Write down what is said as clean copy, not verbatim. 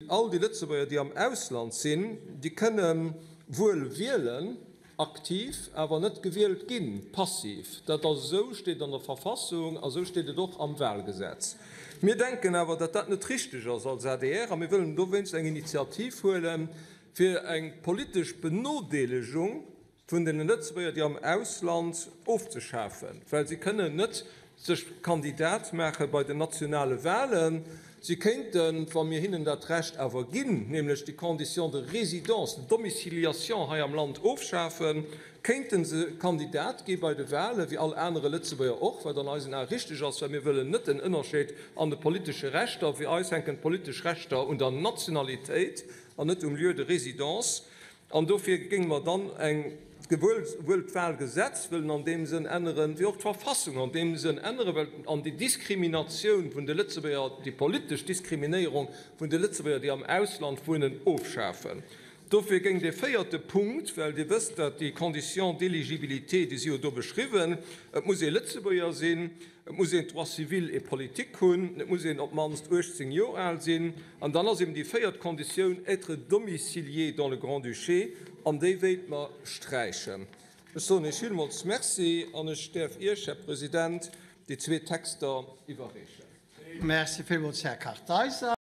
All déi Lëtzebuerger, déi am Ausland sinn, déi kënne wuel wielen, aktiv, awer net gewielt ginn, passiv. Dat ass esou, steet an der Verfassung a sou steet et och am Wahlgesetz. Mir denken awer, datt dat net richteg ass als adr a mir wëllen dowéinst eng Initiativ huelen, fir eng politesch Benodeelegung vun den Lëtzebuerger, déi am Ausland, ofzeschafen, well si kënnen net sech Kandidat maache bei den nationale Wahlen. Si kéinten, wa mir hinnen dat Recht awer ginn, nämlech déi Condition de résidence, de domiciliation hei am Land ofschafen, kéinte se Kandidat gi bei de Wahlen, wéi all anere Lëtzebuerger och, wat an eisen Ae richteg ass, well mir wëllen net en Ënnerscheed an de politesche Rechter. Fir eis hänken d'politesch Rechter un der Nationalitéit an net um Lieu de résidence. An dofir géinge mer dann eng, wuel d'Wahlgesetz wëllen an deem Sënn änneren, wéi och d'Verfassung an deem Sënn änneren, well an déi Diskriminatioun vun de Lëtzebuerger, déi politesch Diskriminéierung vun de Lëtzebuerger, déi am Ausland wunnen, ofschafen. Dofir géing dee véierte Punkt, well Dir wësst, dat déi Conditions d'éligibilité, déi si jo do beschriwwen, et muss ee Lëtzebuerger sinn, Et muss een d'Droits civils et politiques hunn, et muss een op d'mannst 18 Joer al sinn, an dann ass eben déi véiert Konditioun, être domicilié dans le Grand-Duché, an déi wéilt mer sträichen. Ech soen Iech villmools Merci an ech däerf Iech, Här President, déi zwee Texter iwwerreechen. Merci villmools, Här Kartheiser.